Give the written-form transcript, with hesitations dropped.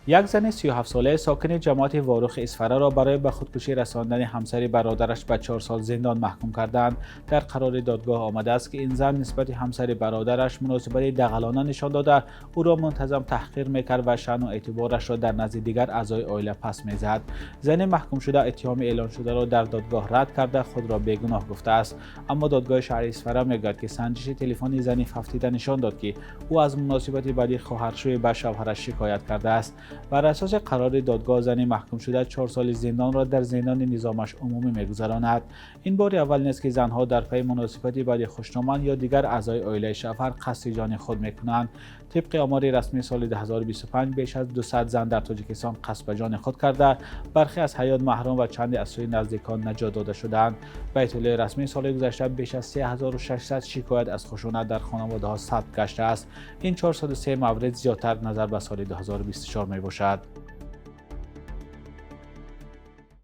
Як зани 37-солаи сокини ҷамоати Ворухи Исфараро барои ба худкушӣ расондани ҳамсари бародараш ба 4 сол зиндон маҳкум карданд. Дар қарори додгоҳ омадааст, ки ин зан нисбати ҳамсари бародараш муносибати дағалона нишон дода, ӯро мунтазам таҳқир мекард ва шаъну эътиборашро дар назди дигар аъзои оила пас мезад. Зани маҳкумшуда иттиҳоми эълоншударо дар додгоҳ рад карда, худро бегуноҳ гуфтааст. Аммо додгоҳи шаҳри Исфара мегӯяд, ки санҷиши телефони зани фавтида нишон дод, ки ӯ аз муносибати бади хоҳаршӯй ба шавҳараш шикоят кардааст. Бар асоси қарори додгоҳ, зани маҳкумшуда 4 соли зиндонро дар зиндони низомаш умумӣ мегузаронад. Ин бори аввал нест, ки занҳо дар пайи муносибати бади хушноманд ё дигар аъзои оилаи шавҳар қасди ҷони худ мекунанд. Тибқи омори расмӣ, соли 2025 беш аз 200 зан дар Тоҷикистон қасд ба ҷони худ карда, бархе аз ҳаёт маҳрум ва чанде аз сӯи наздикон наҷот дода шудаанд. Ба иттилои расмӣ, соли гузашта беш аз 3600 шикоят аз хушунат дар хонаводаҳо сабт гаштааст. Ин 403 маврид зиёдтар назар ба соли 2024 мебошад.